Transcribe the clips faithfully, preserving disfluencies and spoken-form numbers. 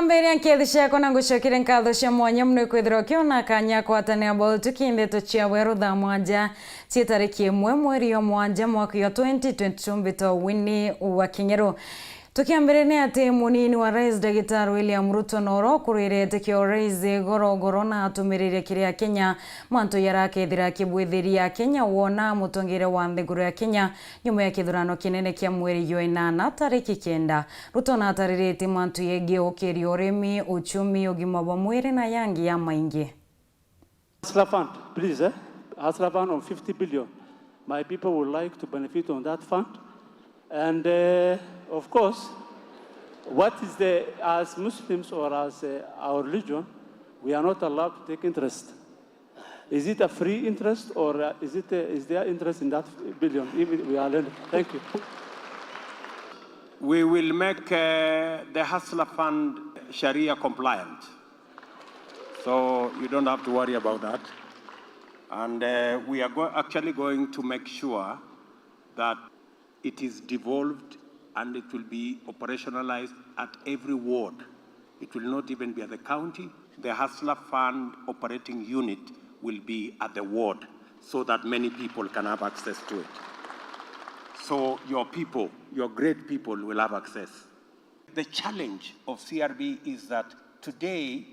Mbere ya nkethi ciakwa na ngucokere nkatho cia mwanya mono ikwithirwa ukiona kanya kwatanira bau tukindeto cia weru thaa mwanja cia tariki imwe mweri wa mwanja mwaka wa twenty twenty-two, mbitwa Winnie wa Kinyeru. Tukiambiriria ni ati munini wa rais Ndagitari William Ruto noro kurwire itikio rais igoro goro na atumiririe kiri Akenya mantu jaria akethira akibwithiria Akenya wona mutongere wa nthiguru ya Kenya nyuma ya kithurano kinene kia mweri jwa inana tariki kenda. Ruto natariritie mantu yegii ukiria urimi, uchumi, ugima bwa mwiri na yangi ya maingi. Hustler Fund, please, eh? Hustler Fund on fifty billion. My people would like to benefit on that fund. And, uh, of course, what is the, as Muslims or as, uh, our religion, we are not allowed to take interest. Is it a free interest or, uh, is it, uh, is there interest in that billion? If we are lending. Thank you. We will make, uh, the Hustler Fund Sharia compliant. So you don't have to worry about that. And, uh, we are go-, actually going to make sure that it is devolved and it will be operationalized at every ward. It will not even be at the county. The Hustler Fund operating unit will be at the ward so that many people can have access to it. So your people, your great people will have access. The challenge of C R B is that today,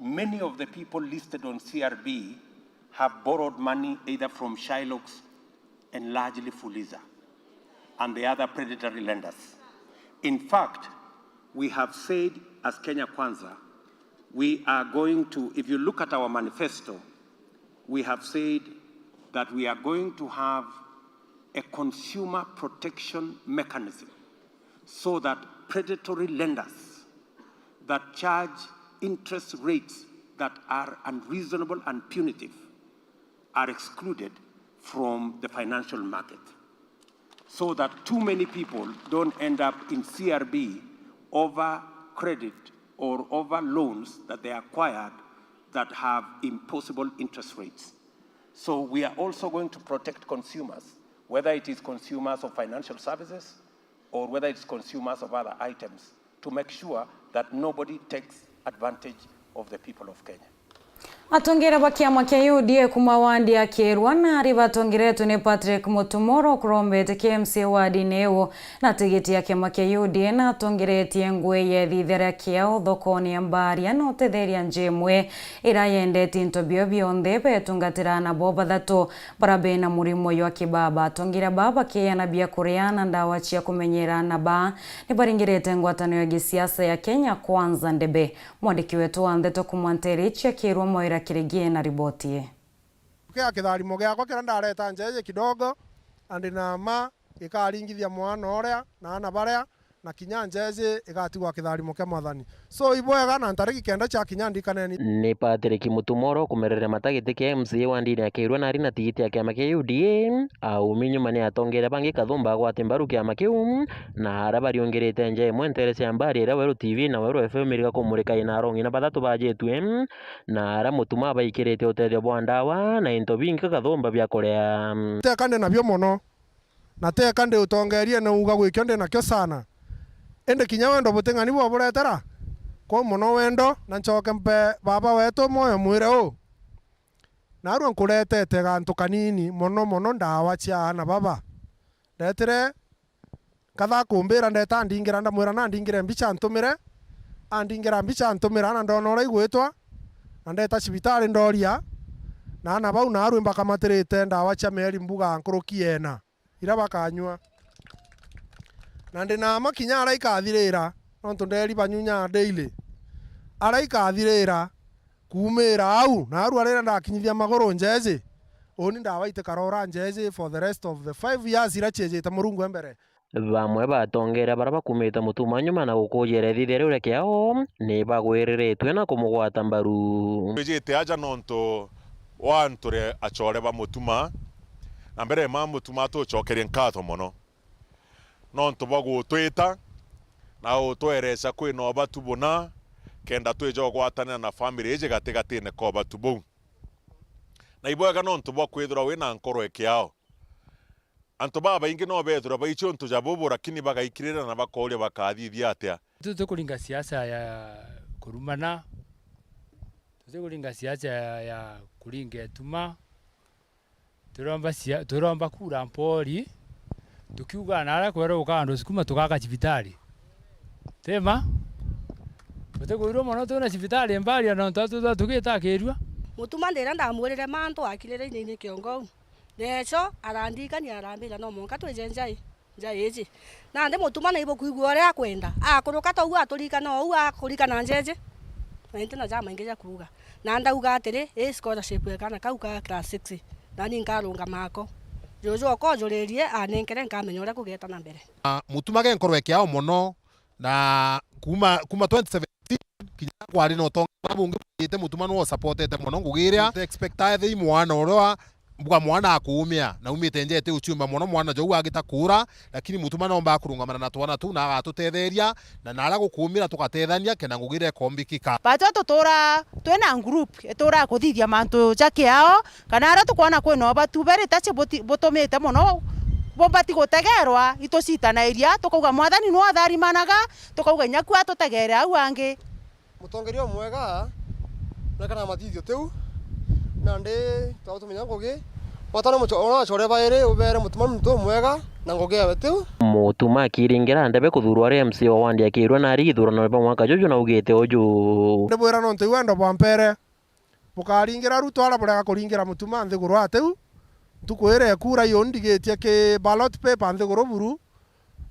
many of the people listed on C R B have borrowed money either from Shylocks and largely Fuliza and the other predatory lenders. In fact, we have said as Kenya Kwanza, we are going to, if you look at our manifesto, we have said that we are going to have a consumer protection mechanism so that predatory lenders that charge interest rates that are unreasonable and punitive are excluded from the financial market, so that too many people don't end up in C R B over credit or over loans that they acquired that have impossible interest rates. So we are also going to protect consumers, whether it is consumers of financial services or whether it's consumers of other items, to make sure that nobody takes advantage of the people of Kenya. Atongeria ba kiama kia U D A kuma wandi ya Kirwa nari batongeretwe ni Patrick Mutumoro kurombete kia M C A wandine iu na tigiti ya kiama kia U D A na atongeretie ngui ya ithitha ria kiao thokone ya Mbaria na utetheria nja imwe iria yendetie into bio bionthe betungatira aana bao bathatu baria bena murimo jwa kibaba. Atongeria baa bakeana biakuria na ndawa cia kumenyera aana baa ni baringirite ngwataniro ya gisiasa ya Kenya Kwanza ndebe. Mwandiki wetu wa ndeto kuma Nteere Ichi akirwa Mawira Kirigi ena riboti ii. Kia kitharimo giakwa kiria ndareta njeeji kidogo, na ndi na mma gikaringithia mwana uria na aana baria, na kinya njeeji igatigwa kitharimo kia Mwathani. So, ibwega na ntariki kenda ciakinya ndikaneni. Ni Patrick Mutumoro kumereria mata giti kia M C A wandine ya Kirwa nari na tigiti ya kiama kia U D A. Aumi nyuma ni atongeria bangi kathumba agwate mbaru kiama kiu, na aria bariungirite nja imwe nteere cia Mbari iria Weru T V na Weru F M iriga kumurika ina arongi na bathatu bajitue, na aria Mutuma abaikirite utethio bwa ndawa na into bingi kathumba bia kuria. Teka ndi nabio mono, na teka ndi utongeriene uuga gwikio ndi nakio sana. Indi kinya wendo buting'ani bwoburetera? Kwou mono wendo, na ncoke mpe baba wetu mwoyo mwire uu. Naarua nkuretete gantu kanini mono mono, ndawa cia aana baba. Ndetire nkatha kumbira, ndeta andingira, ndamwira nandingire mbicha antumire, andingira mbicha antumira, na ndona uria igwitwa, na ndeta cibitari ndoria, na aana bau naarua imbakamatirite ndawa cia mieri mbuga nkuruki ena iria bakanyua. Na ndi na mma kinya aria ikathirira, nontu nderi banyunyaa daily. Aria ikathirira, kuumira au, naarua riria ndakinyithia maguru njeeji, uuni ndawa itikarora njeeji for the rest of the five years iria ciejite Murungu e mbere. Bamwe batongeria baria bakumite Mutuma nyuma na gukuujira ithithia riu ria kiao, ni bagwiriritue na kumugwata mbaru. Twijite aja nontu wa antu ri acore ba Mutuma, na mbere ma Mutuma tucokerie nkatho mono nontu bwa gutwita na gutwereca kwina ubatu buna, kenda twija ugwatanira na family iji gatigatine ka ubatu buu. Na ibwega nontu bwa kwithirwa wina nkoro ikiao. Antu babaingi no bethirwa baici untu ja bubu, lakini bagaikirira na bakooria bakathithia atia. Tutikuringa siasa ya kurumana, tutikuringa siasa ya, ya kuringa ituma. Turomba sia-, turomba kura mpori, tukiuga naria kwerwa guka andu cukuma tugaka cibitari. Ti ma? Tutikwirua mono twina cibitari Mbaria nontu atu twa tugitakirua. Mutuma ndira ndamwirire mantu akirire inini kiongo u. Neco arandikania arambira no mwanka twije njai. Nja iji. Nandi mutuma na ibukwigua uria akwenda. Akuruka ta uu aturikana o uu akurikana njeje. Na ntina jamaingi ja kuuga. Na ndauga atiri, ii scholarship ya kana kau ka class six. Nani nkarungama ako. Juju okojuririe anenkere nkamenya uria kugeta na mbere. Ah, mutuma ge nkorwe kiao mono, na kuma, kuma twenty seventeen kinya kwari na utonga bwa bungi bwite mutuma nwo supportete mono ngugi iria. Expect athi mwana uria Mbuga mwana akuumia, na umite nja iti uciumba mono mwana jou agita kuura, lakini mutuma nomba akurungamana na twana tuu na agatutetheria, na naria gukuumira tugatethania kenda ngugi iria ikombikika. Batwe tutura twina group itura kuthithia mantu ja kiao, kana aria tukwona kwina ubatu berita ci buti-, butumite mono bumbati gutegerwa, itucitanairia, tukauga, Mwathani nwe utharimanaga, tukauga, inya ku atutegere au angi. Mutongeria umwega, nekana mathithio tiu, nandi twaba tumenya ngugi, bata ni muco-, ona acore bairi, ubere mutuma muntu umwega, na ngugi yawe tiu. Mutuma akiringira ndebe kuthuurwa ari M C A wa wandi ya Kirua na ari ithurano bia mwaka juju na augite uju. Ndibwira nontu iu endo bwa mpere, bukaringira Ruto ara burega kuringira mutuma nthiguru atiu, ntuku iria ekura iyo ndigitie ki ballot paper nthiguru buru,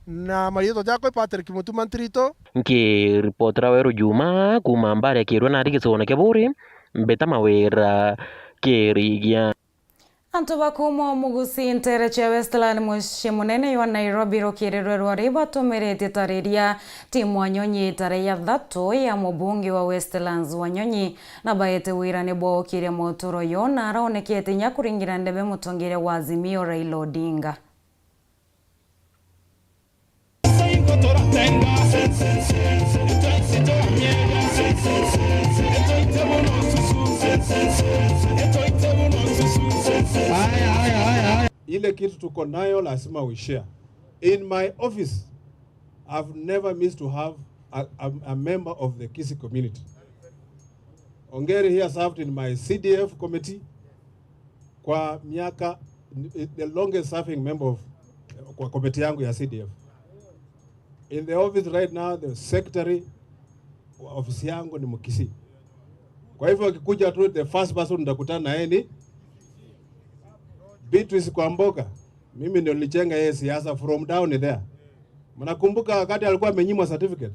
Na mariitwa jakwa i Patrick Mutuma Ntirito. Nkiripotera Weru Juma kuuma Mbare Kirua nari gicigone kia Buuri, mbita Mawira Kirigia. Antu ba kuuma o Mugusi nteere cia Westland mucii munene jwa Nairobi rukirirwe rwari batumiritie tariria timu Wanyonyi itare ya thatu ya mubunge wa Westlands Wanyonyi na baete wira ni bwaukiria moturo yo na araonekete inya kuringira ndebe mutongeria wa Azimio Raila Odinga. Ile kitu tuko nayo lazima we share. In my office, I've never missed to have a, a, a member of the Kisii community. Ongeri here served in my C D F committee kwa miaka, the longest serving member of, kwa committee yangu ya C D F. In the office right now, the secretary wa ofisi yangu ni Mkisii. Kwa hivyo akikuja tu, the first person nitakutana na yeye ni Beatrice Kwamboka. Mimi ndio nilichenga yeye siasa from down there. Mnakumbuka wakati alikuwa amenyimwa certificate?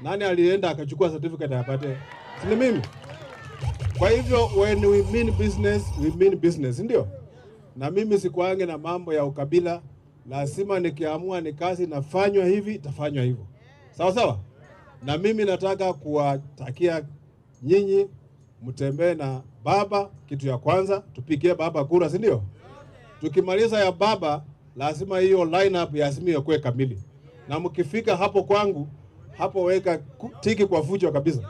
Nani alienda akachukua certificate apate? Si ni mimi? Kwa hivyo, when we mean business, we mean business, ndio? Na mimi sikuange na mambo ya ukabila, lazima nikiamua ni kazi inafanywa hivi, itafanywa hivyo. Sawa sawa? Na mimi nataka kuwatakia nyinyi mtembee na baba, kitu ya kwanza, tupigie baba kura, si ndio? Tukimaliza ya baba, lazima hiyo lineup ya Azimio ikuwe kamili. Na mkifika hapo kwangu, hapo weka ku-, tiki kwa fujo kabisa.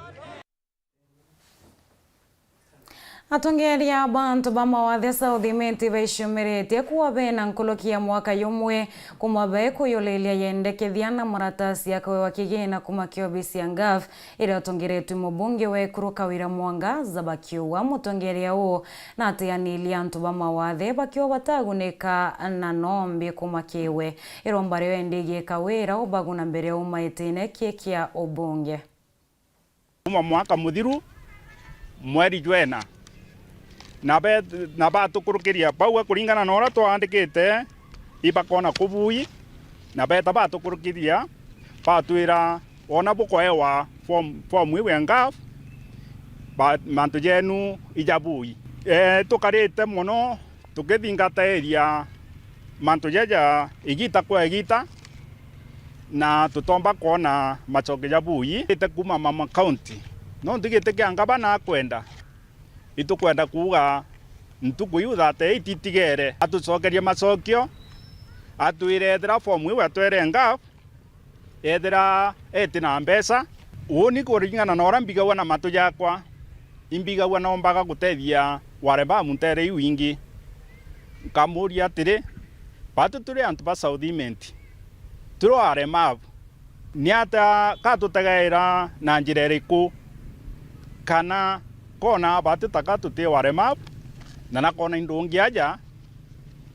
Atongeria ba antu ba mawathe South Imenti baicumiritie kuwa bena nkuruki ya mwaka yumwe kuma baikuyuriria yendekethia na maratasi ya kuewa kigina kuma kiobisi ya NGAAF iria utongeretwe mubunge wa ekuru Kawira Mwanga. Zaba kiuga mutongeria uu na atianirie antu ba mawathe bakiuga batagunika na nombi kuma kiwe iromba rio endigi Kawira ubaguna mbere uma itine ki kia ubunge. Kuma mwaka muthiru, mweri jwena, na be-, na batukurukiria bauga kuringana na uria twandikite, ibakona kubui, na beta batukurukiria, batwira, wona bukoewa form, form iu ya NGAAF, ba-, mantu jenu ijabui. Ee, tukarite mono tukithingatairia mantu jaja igita kwa igita, na tutomba kwona macokio ja bui. Ite kuma Mama County. Nontu giti kia ngavana akwenda, itukwenda kuuga ntuku iu thate itigere, atucokerie macokio, atwire ethira fomu iu atwere NGAAF, ethira eti na mbeca. Uuni kuringana na uria mbigagua na matu jakwa, imbigagua nombaga gutethia waremavu nteere iu ingi. Nkamuuria atiri, batu turi antu ba South Imenti, turi aremavu, Ni atia gatutegaira na njira iriku? Kana kona batitaka tuti warem up, na nakona indungi aja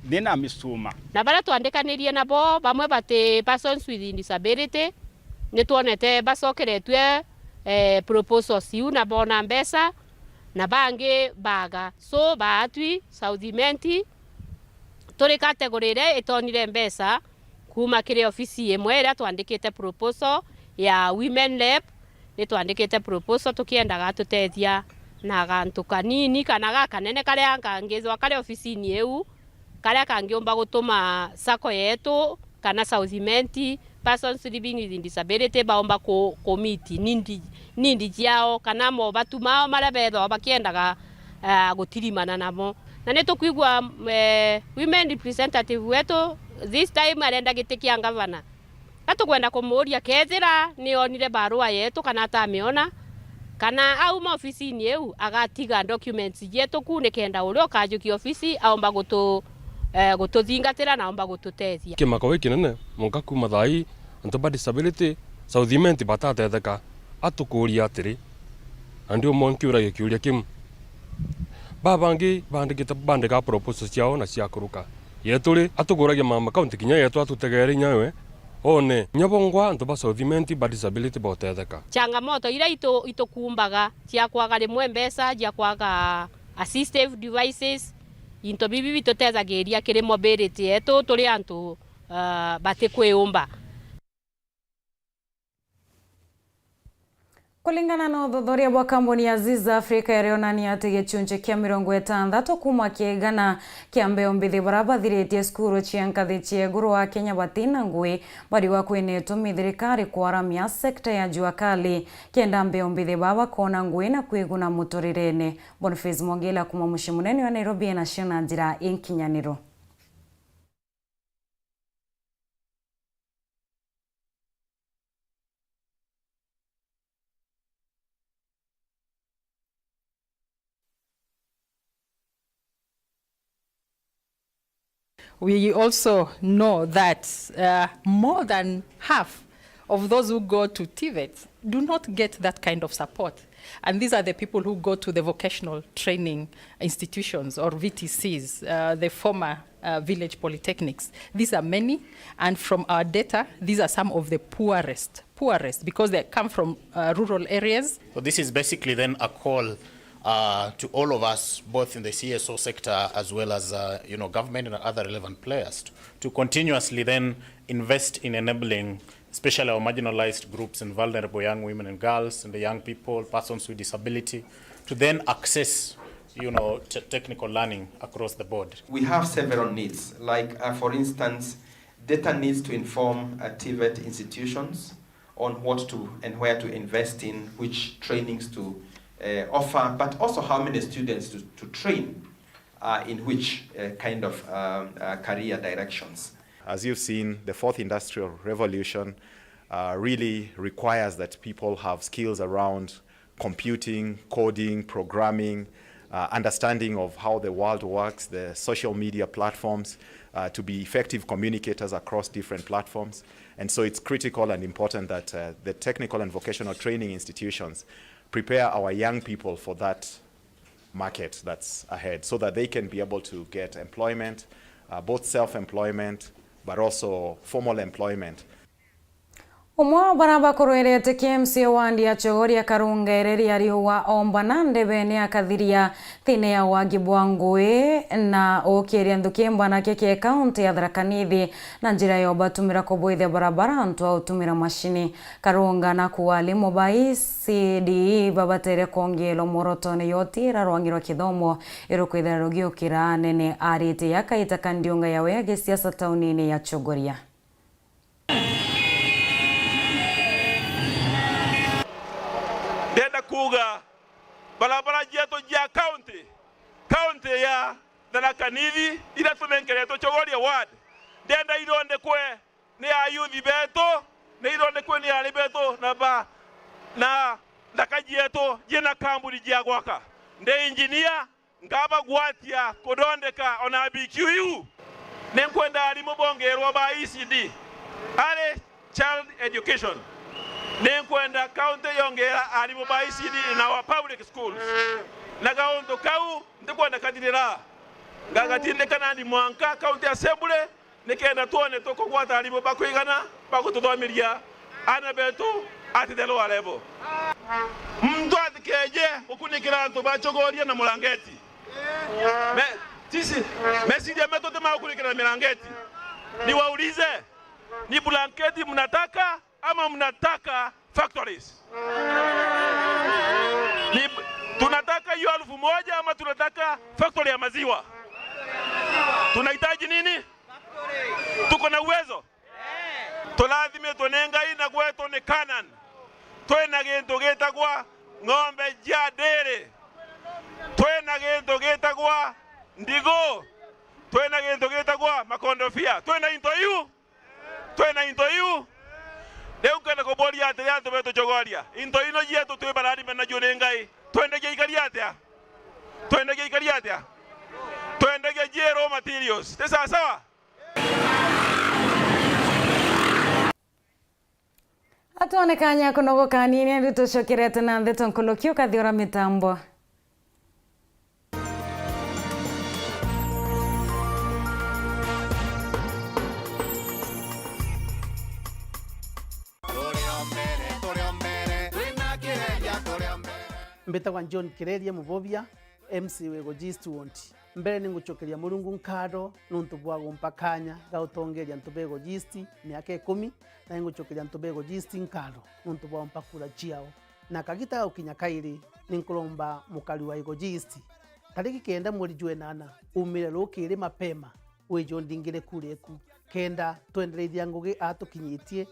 ni na misuma. Na baria twandikanirie nabo, bamwe bati persons with disability, ni twonete bacokeretue, eh, proposals iu na boona mbeca, na bangi baaga. So, baatwi South Imenti, turi category iria itonire mbeca kuuma kiri ofisi imwe iria twandikite proposal ya Women Rep, ni twandikite proposal tukiendaga atutethia na gantu kanini kana gakanene karia kangithwa kari ofisini iu, karia kangiumba gutuma sacco yetu kana South Imenti, persons living with disability, baumba ku, ku meet need, need ciao kana mobatu mao maria bethagwa bakiendaga, ah, gutirimana namo. Na ni tukwigua, eh, women representative wetu this time arenda giti kia ngavana. Ka tukwenda kumuuria kethira ni onire barua yetu kana atamiona, kana auma ofisini iu agatiga documents cietu ku nikenda uria ukajukia ofisi aumba gutu, eh, gututhingatira na aumba gututethia. Kimako gikinene, mwanka kuuma thaa ii, antu ba disability, South Imenti batatetheka. Atukuuria atiri, na ndi umwe nkiuragia kiuria kiu. Babangi bandikite, bandika proposals ciao na ciakuruka. Yetu ri, atuguragia mama county kinya yetu atutegeere inya we, one, inya bongwa antu ba South Imenti ba disability botetheka. Changamoto iria itu-, itukumbaga cia kwaga rimwe mbeca, cia kwaga assistive devices, into bibi bitutethagiria kiri mobility yetu turi antu, ah, batikwiumba. Kuringana na uthuthuria bwa kambuni ya Ziza Africa, irionania ati gicunji kia mirongo itantatu kuuma kia igana kia mbeu mbithi baria bathiritie cukuru cia nkathi cia iguru wa Kenya batina ngui, bariuga kwina itumi thirikari kwaramia sekta ya jua kali, kenda mbeu mbithi baa bakona ngui na kwiguna muturirene. Boniface Mwongela kuuma mucii munene wa Nairobi ena cio na njira inkinyaniru. We also know that, uh, more than half of those who go to TVETs do not get that kind of support. And these are the people who go to the vocational training institutions or V T Cs, uh, the former, uh, village polytechnics. These are many, and from our data, these are some of the poorest, poorest, because they come from, uh, rural areas. So this is basically then a call, uh, to all of us, both in the C S O sector as well as, uh, you know, government and other relevant players, to, to continuously then invest in enabling especially our marginalized groups and vulnerable young women and girls and the young people, persons with disability, to then access, you know, te-, technical learning across the board. We have several needs, like, uh, for instance, data needs to inform, uh, TVET institutions on what to and where to invest in, which trainings to, uh, offer, but also how many students to, to train, uh, in which, uh, kind of, um, uh, career directions. As you've seen, the fourth industrial revolution, uh, really requires that people have skills around computing, coding, programming, uh, understanding of how the world works, the social media platforms, uh, to be effective communicators across different platforms. And so it's critical and important that, uh, the technical and vocational training institutions prepare our young people for that market that's ahead so that they can be able to get employment, uh, both self-employment but also formal employment. Umwe wa baria bakurwirite ki M C A wandi ya Chogoria Karunga Ereria Riua Ombana ndebene akathiria thiini ya wagi bwa ngui na ukiria nthuki mbanake kia kaunti ya Tharaka Nithi na njira ya ubatumira kubwithia barabara antu a utumira mashini. Karunga na kuwa alimu ba E C D E babatere kwongeerwa mworotoone ya utiira rwang'i rwa kithomo irukwithira rugiukira anene arite ya kaita ka ndiunga yawe ya gisiasa taunini ya Chogoria. Ndenda kuuga barabara cietu cia kaunti, kaunti ya Tharaka Nithi iria tunenkeretwe Chogoria ward, ndenda ithondekwe ni ayuthi betu, ni ithondekwe ni aari betu na ba, na nthaka cietu ciina kambuni cia gwaka. Ndi engineer, nkabagwatia kuthondeka ona B Q U. Ni nkwenda arimu bongerwa ba E C D ari Child education. Ninkwenda county yongera arimu ba E C D in our public schools. Na gauntu kau ntikwenda kathirira. Ngagatindika nandi mwanka county assembly, nikenda twone tukugwata arimu ba kwigana ba gututhomiria aana betu at the lower level. Muntu atikeje gukunikira antu ba chogoria na murangeti. Me-, sisi, meciria metu ti ma gukunikira na mirangeti. Niwaulize, ni blanketi mnataka ama mnataka factories? Ni, tunataka hiyo elfu moja ama tunataka factory ya maziwa? Tunahitaji nini? Tuko na uwezo? Turathimitwe ni Ngai na gwetu ni Canaan. Twina gintu gitagwa ng'ombe cia ndiri. Twina gintu gitagwa ndigu. Twina gintu gitagwa makondofia. Twina into iu. Twina into iu. Riu nkenda kuburia atiri antu betu chogoria. Into ino cietu twi bararime nacio ni Ngai. Twendagia ikari atia? Twendagia ikari atia? Twendagia ji raw materials. Ti sawa sawa? Atwone kanya kunogoka nini, ndu tucokerete na ndeto nkuluki ukathi ura mitambo. Mbitagwa John Kireria Mubobia, M C wa Igoji East Ward. Mbere ni ngucokeria Murungu nkatho nuntu bwa gumpa kanya ga utongeria antu ba Igoji East miaka ikumi, na ni ngucokeria antu ba Igoji East nkatho nuntu bwa gumpa kura ciao. Na kagita gagukinya kairi, ni nkuromba mukari wa Igoji East, tariki kenda mweri jwa inana, umire rukiri mapema, wije undingire kura eku, kenda twendereithia ngugi aa tukinyitie,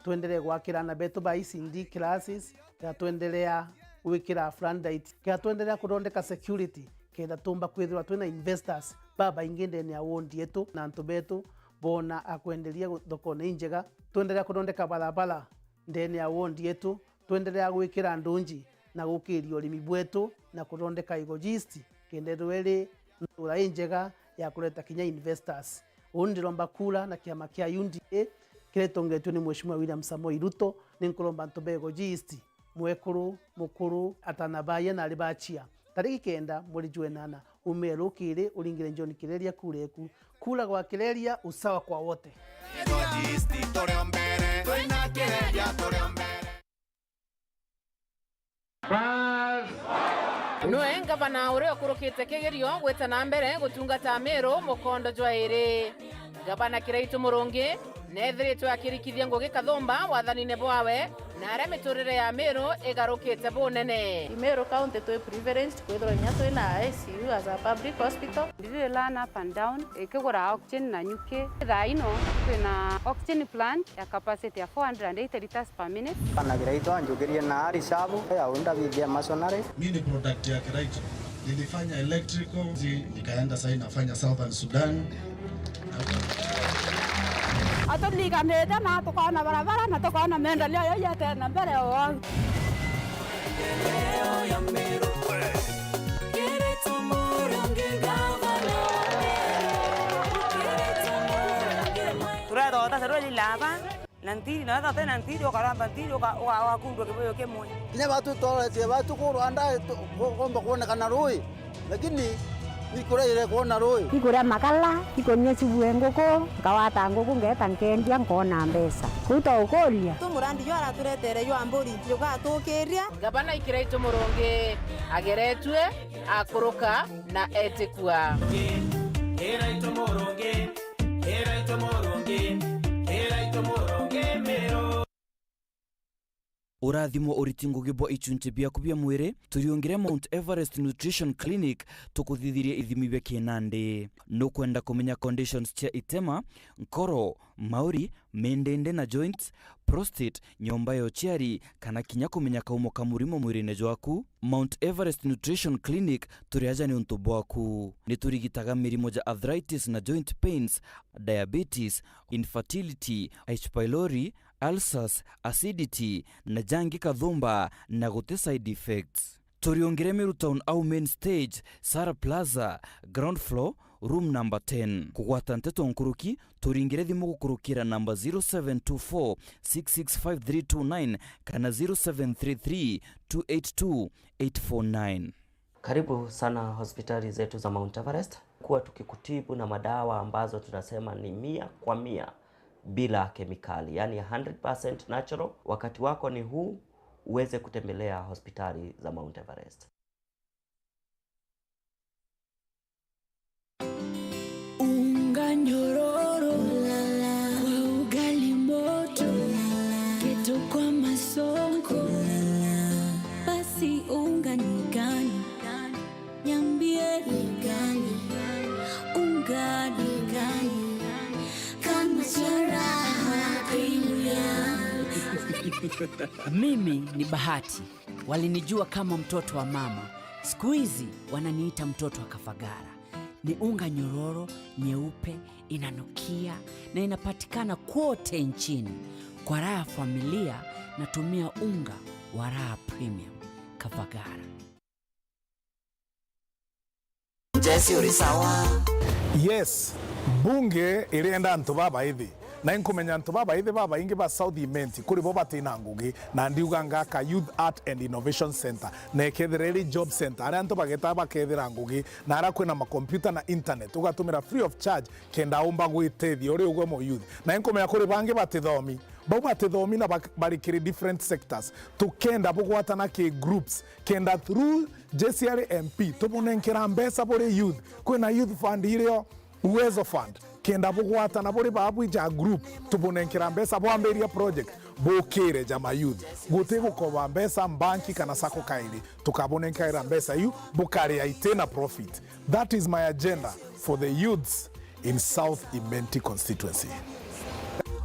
twenderee gwakira aana betu ba E C D classes, kenda twenderea gwikira floodlight, kenda twenderea kuthondeka security, kenda tumba kwithirwa twina investors babaingi ndene ya ward yetu, na antu betu boona a kwenderia gu-, thokone injega, twenderea kuthondeka barabara ndene ya ward yetu, twenderea gwikira ndunji na gukiria urimi bwetu na kuthondeka Igoji East, kenda ithirwe iri ntura injega ya kureta kinya investors. Uu ndiromba kura na kiama kia U D A kiria gitongetue ni Mheshimiwa William Samoei Ruto. Ni nkuromba antu ba Igoji East, mwekuru, mukuru, atana baye na ari bachia, tariki kenda mweri jwa inana, umire rukiri uringire John Kireria kura eku. Kura kwa Kireria, usawa kwa wote. Niwe ngavana uria ukurukite kigerio gwita na mbere gutungata Meru mukondo jwa iri. Ngavana Kiraitu Murungi neethiritwe akirikithia ngugi kathumba wathanine bwawe, na aria miturire ya Meru igarukite bunene. I Meru County twi privileged kwithirwa inya twina I C U as a public hospital. Ndiri learn up and down, ikigura oxygen na nyuki. Thaa ino twina oxygen plant ya capacity ya four hundred and eighty liters per minute. Ngavana Kiraitu anjukirie na ari shabu ya unda bithia masonary. Mi ni product ya Kiraitu. Nilifanya electrical, zi-, nikaenda sasa nafanya Southern Sudan. Aturiganite na tukoona barabara na tukoona maendeleo yaiete na mbere o. Turethota sarua lilaba. Na ntiri, na wethira utina ntiri, ukaramba ntiri, uka-, uka-, ugakundwa kibuyu kimwe. Kinya batu tworetie batu ku Rwanda, tu-, ku-, kumba kwonekana rui, lakini nikuraire kwona rui. Ikuria makala, ikunyua subu e nguku, nkawata nguku, ngeeta nkendia, nkoona mbeca. Kuu twaukuria. Tu murandi jwa araturetere jwa mburi, jugatukiria. Ngavana Kiraitu Murungi ageretue, akuruka na etikua. Kiraitu Murungi. Urathimo uriti ngugi bwa ichunchi biaku bia mwiri, turiungire Mount Everest Nutrition Clinic, tukuthithirie ithimi bia kinandi. Nukwenda kumenya conditions cia itema, nkoro, mauri, mindindi na joints, prostate, nyomba ya uciari, kana kinya kumenya kaumo ka murimo mwirine jwaku? Mount Everest Nutrition Clinic turi aja niuntu bwaku. Ni turigitaga mirimo ja arthritis na joint pains, diabetes, infertility, H. pylori, ulcers, acidity, na jangi kathumba na guti side effects. Turiungire Meru Town au main stage, Sara Plaza, ground floor, room number ten. Kugwata nteto nkuruki, turingire thimu gukurukira namba zero seven two four six six five three two nine kana zero seven three three two eight two eight four nine. Karibu sana hospitali zetu za Mount Everest. Kuwa tukikutibu na madawa ambazo tunasema ni mia kwa mia bila kemikali, yani hundred percent natural. Wakati wako ni huu uweze kutembelea hospitali za Mount Everest. Unga nyororo kwa ugali moto, kitu kwa masonko, basi unga ni gani? Niambie ni gani? Unga ni gani? Kama Charaha Premium. Mimi ni Bahati. Walinijua kama mtoto wa mama. Siku hizi wananiita mtoto wa Kafagara. Ni unga nyororo, nyeupe, inanukia na inapatikana kwote nchini. Kwa raha ya familia, natumia unga wa Raha Premium. Kafagara. Jesse, uri sawa? Yes, mbunge irienda antu babaithi. Na inkumenya antu babaithi babaingi ba South Imenti, kuri bo batina ngugi, na ndiuga ngaka Youth Art and Innovation Center, na ikethira iri job center, aria antu bageta bakethira ngugi, na aria kwina makompyuta na internet, ugatumira free of charge, kenda umba gwitethia uri ugwe mu youth. Na inkumenya kuri bangi batithomi, bau batithomi na bak-, bari kiri different sectors, tukenda bugwatana ki groups, kenda through Jesse ari M P, tubunenkera mbeca buri youth. Kwina youth fund irio, Uwezo Fund, kenda bugwatana buri babwija group, tubunenkera mbeca bwambiria project, bukire jama youth. Guti gukoba mbeca mbanki kana sacco kairi, tukabunenkera mbeca iu, bukaria iti na profit. That is my agenda for the youths in South Imenti constituency.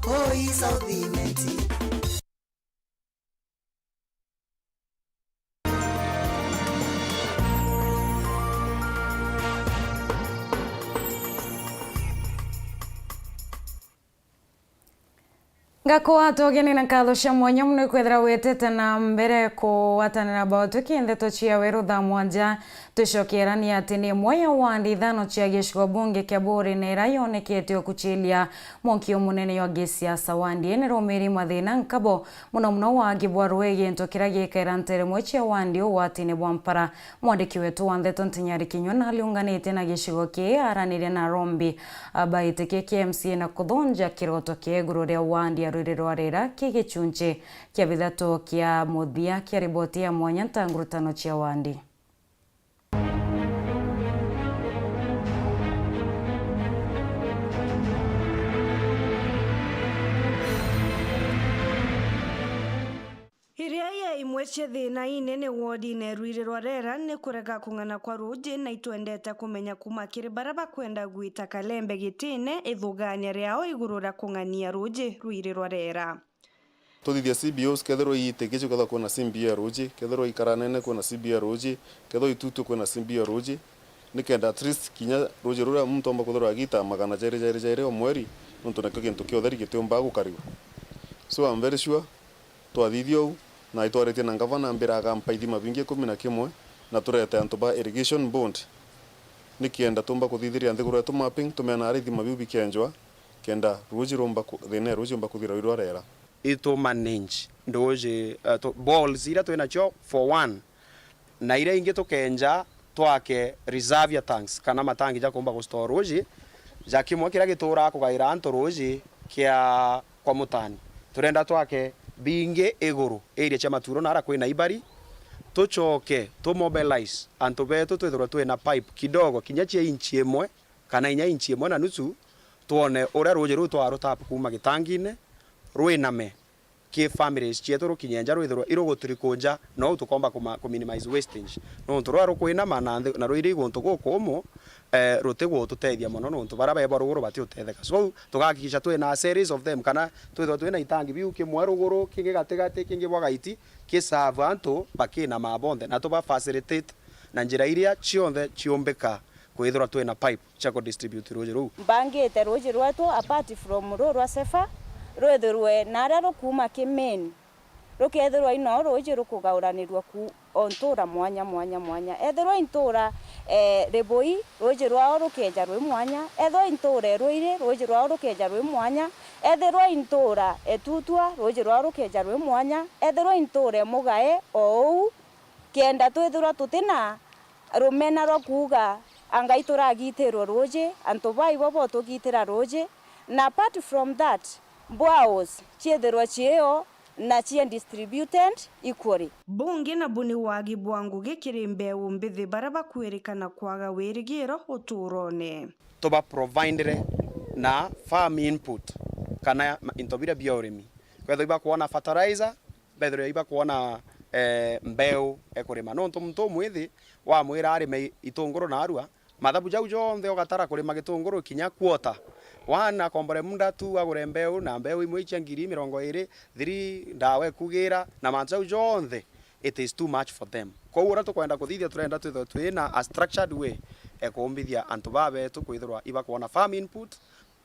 Oi, South Imenti. Ngakwa tugeni na nkatho cia mwanya mono ikwethira witite na mbere kugwatanira bao tuki ndeto cia weru thaa mwanja. Twicokerania ati ni imwe ya wandi ithano cia gicigo bunge kia Buuri na iria yonekete ukuchilia mwonkio munene jwa gisiasa wandi ii ni rumiri mathina nkabo mono mono wagi bwa rui, gintu kiria gikaira ntere imwe cia wandi ugwatine bwa mpara. Mwandiki wetu wa ndeto Ntinyari Kinyua nariunganitie na gicigo kii aranirie na arombi ba giti kia M C A na kuthunja kiroto kia iguru ria wandi ya Ruiri rwa Riira ki gichunchi kia bithatu kia muthia kia riboti ya mwanya ntangurutano cia wandi. Iria ya imwe cia thina inene wodine Ruiri rwa Rera ni kurega kung'ana kwa ruuji, na itwendete kumenya kuma kiri baria bakwenda gwita kalembe gitine ithugania riao iguru ria kung'ania ruuji Ruiri rwa Rera. Tuthithia C B Os, kethirwa i Itikichi kwethirwa kwina C B O ya ruuji, kethirwa i Karanene kwina C B O ya ruuji, kethirwa i Tutu kwina C B O ya ruuji, nikenda at least kinya ruuji ruria muntu omba kwithirwa agita magana jairi, jairi, jairi o mweri, nontu nikio gintu kia utheri gitiumbaga gukarigwa. So I'm very sure twathithia uu, na itwaritie na ngavana, ambira akampa ithima bingi ikumi na kimwe, na turete antu ba irrigation board, nikenda tumba kuthithiria nthiguru yetu mapping, tumeana aria ithima biu bikenjwa, kenda ruuji rumba ku-, thina ya ruuji yumba kuthira Ruiri rwa Rera. Itu manage nduuji, eh, tu-, balls iria twinacio for one, na iria ingi tukenja twake reservoir tanks kana matangi ja kuumba gustore ruuji, ja kimwe kiria gituuraga kugaira antu ruuji kia kwa Mutani. Turenda twake bingi iguru area cia Maturo na aria kwina ibari, tucoke tu mobilize antu betu twithirwe twina pipe kidogo kinya cia inchi imwe kana inya inchi imwe na nusu, twone uria ruuji ruu twarutap kuuma gitangine rwiname ki families cietu rukinye nja rwithirwe irugutiri kunja, nou tukomba kuma-, ku minimize wastage. Nontu rwa rukwinama na nthi, na rwiri guntu gukumu, eh, rutigututethia mono nontu baria bebo ruguru batiutetheka. So, tugahakikisha twina a series of them, kana twithirwa twina itangi biu, kimwe ruguru, kingi gatigati, kingi bwa gaiti, ki serve antu bakinama bonthe, na tuba facilitate na njira iria cionthe ciumbika kwithirwa twina pipe cia ku distribute ruuji ruu. Mbangite ruuji rwetu apart from ruu rwa Sefa, rwithirwe na aria rukuuma ki main, Rukethirwa ino ruuji rukugauraniria ku o ntuura mwanya, mwanya, mwanya. Ethirwa i ntuura, eh, Ribui, ruuji rwao rukeeja rwi mwanya. Ethirwa i ntuura e Ruiri, ruuji rwao rukeeja rwi mwanya. Ethirwa i ntuura e Tutwa, ruuji rwao rukeeja rwi mwanya. Ethirwa i ntuura e Mugae, o uu, kenda twithirwa tutina rumena rwa kuuga, angai turagitirwe ruuji, antu baa ibo botugitira ruuji. Na apart from that, boreholes ciithirwe ciio na cie distributed equally. Bungi nabu ni wagi bwa ngugi kiri mbeu mbithi baria bakwirikana kwaga wirigiro utuurone. Tuba providere na farm input kana ma-, into biria bia urimi. Kwethirwa ibakwona fertilizer, bethirwe ibakwona, eh, mbeu ekurima. Nontu muntu umwithi wamwira arime itunguru narua, mathabu jau jonthe ugatara kurima gitunguru kinya quarter. One akombore munda tu agure mbeu, na mbeu imwe icia ngiri mirongo iri, three ndawa ekugira, na mantu jau jonthe, it is too much for them. Kwou uria tukwenda kuthithia, turenda twithirwe twina a structured way e kuumbithia antu baa betu kwithirwa ibakwona farm input,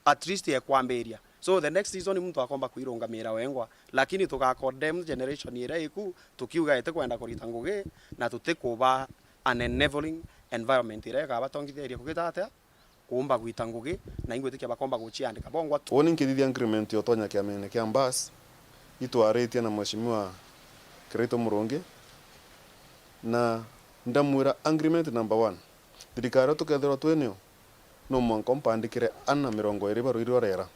at least e kwambiria. So the next season muntu akomba kwirungamira wengwa, lakini tuga condemn generation iria iku tukiuga itikwenda kurita ngugi na tutikuba an enabling environment iria ikabatongitheria kugita atia kuumba gwita ngugi, na ingwitikia bakomba guciandika bongwa tu. Uuni nkithithia agreement ya utonya kiamene kia Mbas, itwaritie na Mheshimiwa Kiraitu Murungi, na ndamwira agreement number one, thirikari io tukethirwa twinio, no mwanka umpandikire ana mirongo iri ba ruiri rwa rera.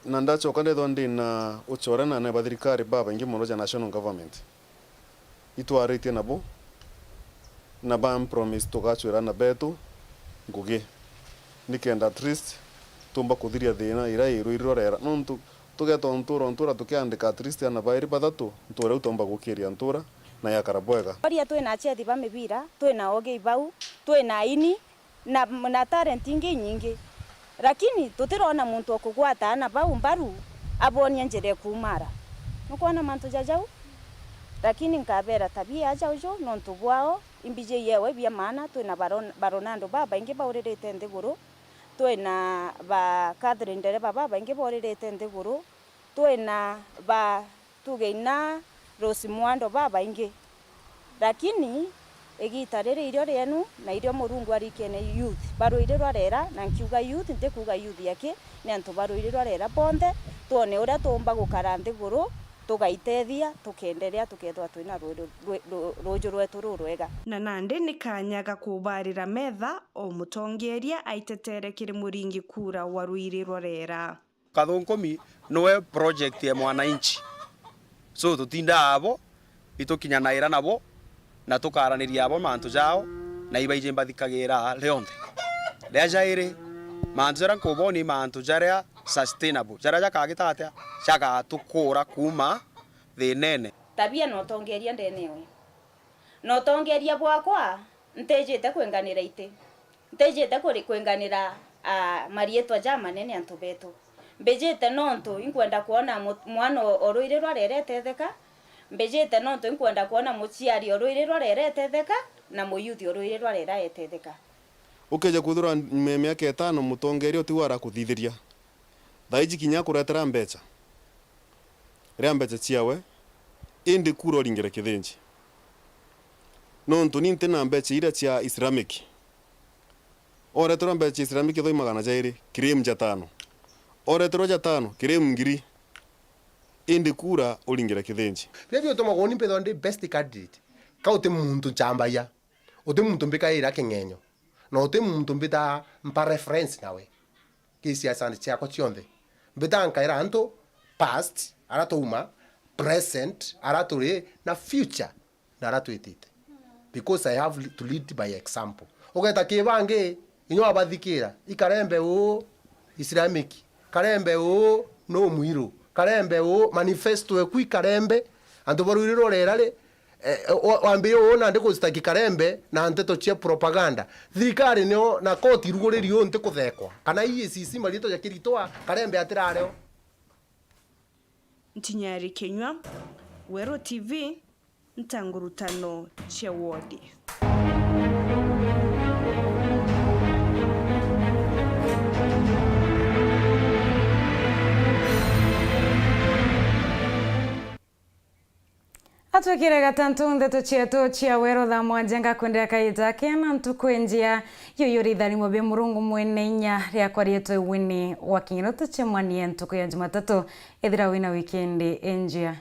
Na ndacoka ndethwa ndi na ucore na anene ba thirikari babaingi mono ja national government. Itwaritie nabo, na bampromise tugacwira ana betu ngugi, nikenda at least tumba kuthiria thina iria i ruiri rwa rera. Nontu tugeta o ntura o ntura tukiandika at least ana bairi bathatu, ntura iu tomba gukiria ntura na yakara bwega. Baria twina achethi ba mibira, twina ogi bau, twina aini, na, na talent ingi inyingi. Lakini tutirona muntu o kugwata aana bau mbaru, abonie njira ekuumara. Nukwona mantu ja jau? Lakini nkabera tabia aja uju nontu bwao, imbiji yewe bia maana, twina ba Ron-, ba Ronaldo babaingi bauririte nthiguru, twina ba Catherine Ndereba babaingi bauririte nthiguru, twina ba tuge ina Rose Mwando babaingi. Lakini igiita riri irio rienu na irio Murungu arikene youth ba ruiri rwa rera, na nkiuga youth, ntikuuga youth aki, ni antu ba ruiri rwa rera bonthe, twone uria tuumba gukara nthiguru, tugaitethia, tukenderea, tukethirwa twina ruuju rwe-, ru-, ruuju rwetu rurwega. Na nandi ni kaanya ga kubarira metha o mutongeeria aitetere kiri muringi kura wa ruiri rwa rera. Kathungumi niwe project ya mwananchi. So, tutindaa abo, itukinyanaira nabo, na tukaraniria abo mantu jao, na ibaiji mbathikagira rionthe. Ria jairi, mantu jaria nkuboni mantu jaria sustainable, jaria jakagita atia, jagatukura kuuma thinene. Tabia na utongeria ndene ewe. Na utongeria bwakwa, ntijite kwinganira iti. Ntijite kuri-, kwinganira, aa, mariitwa jamanene antu betu. Mbijite nontu inkwenda kwona mu-, mwana o, o ruiri rwa rera etetheka. Mbijite nontu inkwenda kwona muciari o ruiri rwa rera etetheka, na muyuthi o ruiri rwa rera etetheka. Ukeja kwithirwa nyuma ya miaka itano mutongeria utiu arakuthithiria, thaiji kinya akuretera mbeca, ria mbeca ciawe, indi kura uringire kithinji. Nontu ni nti na mbeca iria cia Islamic. Oreterwa mbeca cia Islamic thoi magana jairi, claim jatano. Oreterwa jatano, claim ngiri. Indi kura uringire kithinji. Biria biutumagwa uni mbithwa ndi best candidate. Ka uti muntu ncambagia. Uti muntu mbikaira king'enyo, na uti muntu mbita mpa reference nawe. Ki siasani ciakwa cionthe, mbita nkaira antu past, ara twauma, present, ara turi, na future, na ara twitite. Because I have to lead by example. Ugeta ki bangi, inya wabathikira, ikarembe uu, Islamic, karembe uu, no mwiru, karembe uu, manifesto eku ikarembe, antu baruirirwe rera ri, Eh, wa-, wambirie uu nandi gustaki Karembe na nteto cia propaganda. Thirikari nio na koti iruguriri uu nti kuthekwa. Kana E A C C mariitwa ja Kirito a Karembe atirareo. Ntinyari Kinyua, Weru T V, ntangurutano cia wodi. Twikire gatantu ndeto cietu cia weru thaa mwanja, ngakwendera kaita kena ntuku injia. Yuyu ritharimo bia Murungu mwene inya, riakwa rietwe Winnie wa Kinyiro. Tucemanie ntuku ya Jumatatu, ethira wina wikendi injia.